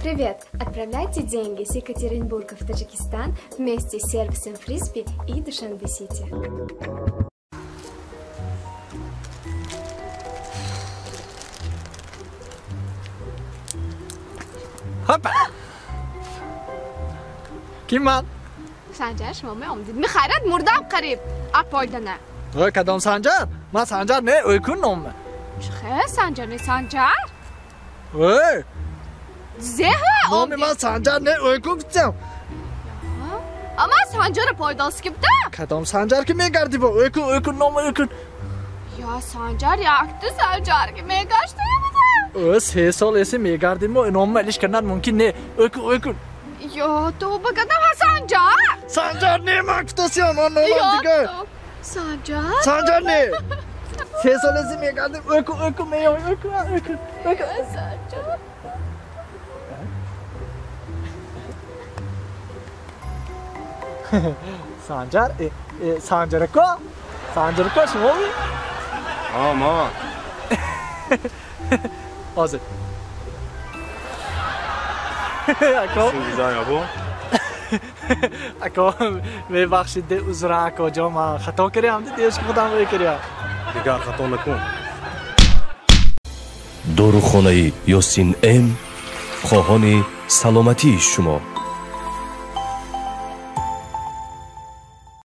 Привет! Отправляйте деньги с Екатеринбурга в Таджикистан вместе с сервисом Фрисби и Душанбе-Сити. Хопа! Ким ман? Санҷар, шумо меомдид. Михайрат, мурдам қариб. Апойдана. Ой, кадом Санҷар? Ман Санҷар не, Ойкун номам. Хе, Санҷар не, Санҷар? Ой! Зеҳа Номи ман Санҷар не, Ойкун гуфтам. Ама Санҷара пайдост ки буда? Кадом Санҷар ки мегардӣ бо? Ойкун, Ойкун номи Ойкун. Я Санҷар, якта Санҷар ки мегашта буда. Ой, 3 сол эси мегардим мо, номи алиш кардан мумкин не. Ойкун, Ойкун. Ё, тавба кардам, ҳа Санҷар. Санҷар не, ман гуфтасиям, ман номам дигар. Санҷар? Санҷар не. 3 сол эси мегардим, Ойкун, Ойкун меёй, Ойкун, Ойкун, Ойкун. Санҷар. Санҷар, Санҷарако? Санҷарако шумо ми? Ҳа, ман. Ҳозир. Ако? Ако, мебахшид, узра, ако ҷон, ман хато кардам, дидеш ки худам мекардам. Дигар хато накун. Дорухонаи Ёсин М хоҳони саломатии шумо.